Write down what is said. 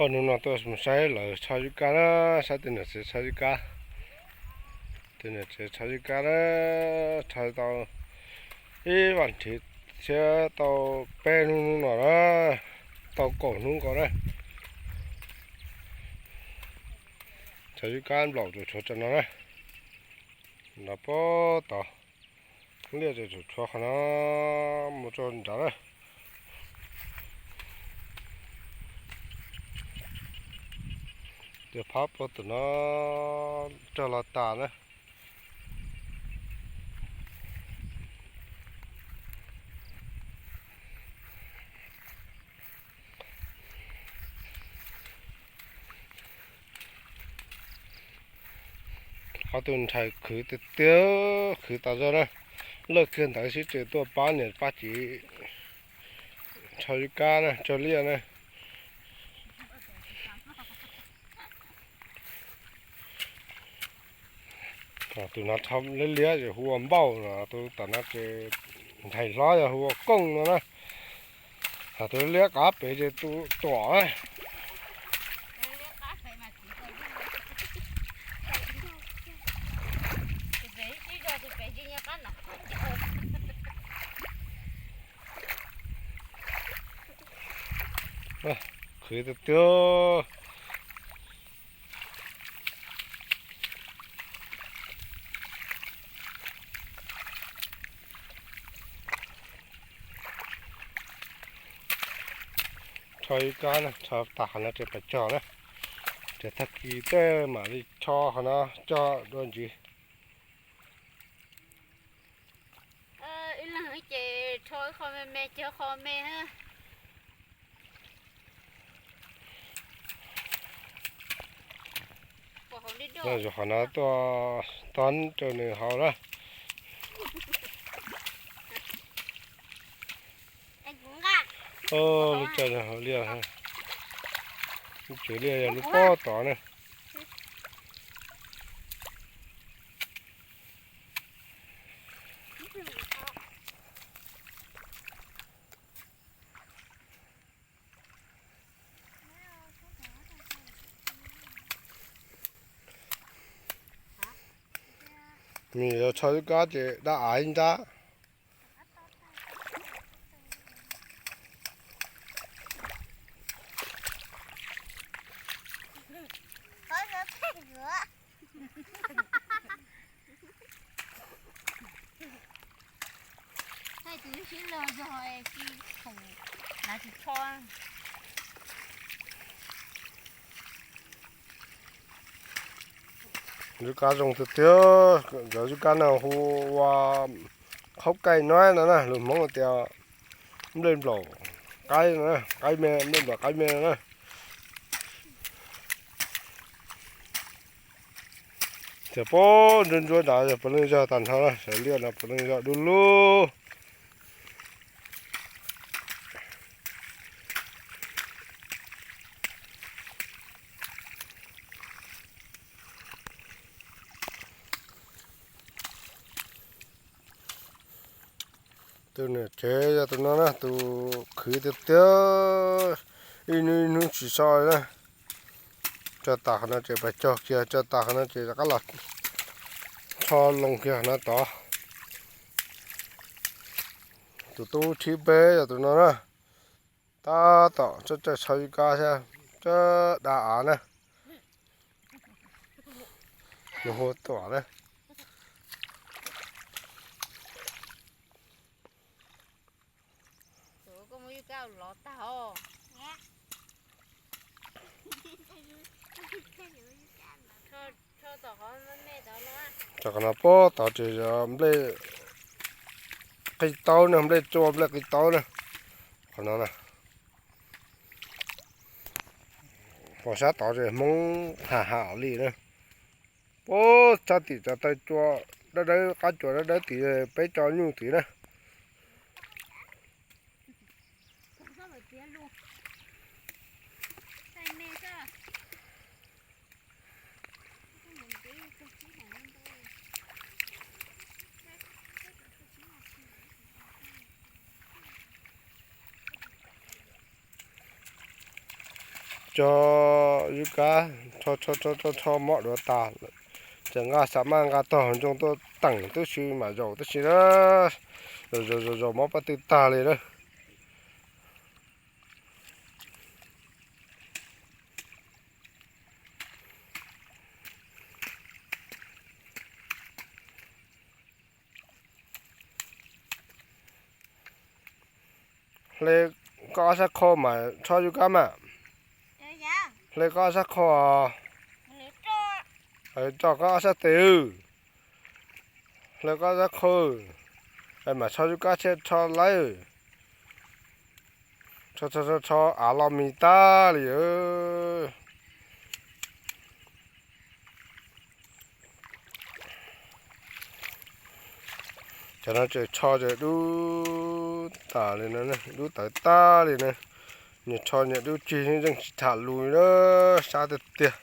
Hnub no tuaj mus saib lawv tsho yub kab na, saib tej niam tsev tsho yub kab. Tej niam tsev tsho yub kab na, tsho tau ib vas thiv thiab tau peb hnub no na, tau kaum hnub nkaus na. Tsho yub kab nplaum tsuas tshuav tam no na, nrad puag tod. Liaj tsuas tshuav qhov no mus rau nrad na. Tus phab puag tom no raug los tas na. Ob tug ntxhais khwv tiag tiag, khwv tas zog na. Lawj kiag ntawd xwb tseem tuaj pab niam pab txiv tsho yub kab na, tsho liaj na. Tus no tsho liab liab ces hu ua Npauj no, tus tom no ces ntxhais hlob yog hu ua Kooj no na. Hos tus liab qab pem ces tus Tuam na. Khwv tiag tiag. Tsho ib kab na, tsho tas qhov no ces pais cog na. Ces tag kis tej mam li tsho qhov no cog dua ntxiv. Ib leeg ces rho ib qho me me, cog qho me. Yog qhov no tuaj tob rau nws haus na. Lub tsaws haus liaj, lub tsaws liaj yog lub pob tod na. Nws yuav tsho ib kab ces dab av ib nrab. Thaij tus lub siab log zog tsis khoom, nav tsis tsho. Yub kab zoo tiag tiag, cov yub kab no hu ua khaub kaij no no na, lus Hmoob tias nplej nplaum qaib, qaib me, nplej nplaum qaib me no na. Ces puag ntsuab ntsuab nrad yog puav leej yog tag nrho na, sawv liaj no puav leej yog dub lug. Tus niam tsev yog tus no na, tus khwv tiag tiag, ib hnub ib hnub tsis so li na. Tso tas qhov no ces pais cog kiag, tso tas qhov no ces rov qab los tsho loo kiag qhov no tod. Tus tub thib peb yog tus no na, tab tom txawj txawj tsho yub kab thiab, txawj da av na. Nws hu Tuam na. Rau qhov no puag tod ces yog nplej qij taub na, nplej tsua nplej qij taub na. Qhov no na, qhov sab tod ces Hmoob tham ham li na. Puag sab tim cov taw tsua dawb dawb, qab tsua dawb dawb tid, peb tso nyuj tid na. Cog yub kab, rho rho rho rho rho mob duav tas, ces nqa xa maj nqa tog ncoo tuaj teem tub si mam zaum tib si na. Zaum zaum zaum zaum mob paj tw tag li na. Hle koj ob sab qho mas rho yub kab mas. Hle koj ob sab qho. Rho koj ob sab tes. Hle koj ob sab qho. Mas rho yub kab thiaj rho laib. Rho rho rho av los mis tag li. Cov no ces rho ces dub tas li no, dub tawv tag li na. Nyias rho nyias dub cig zeej tsis tham lus na, sab tiag tiag.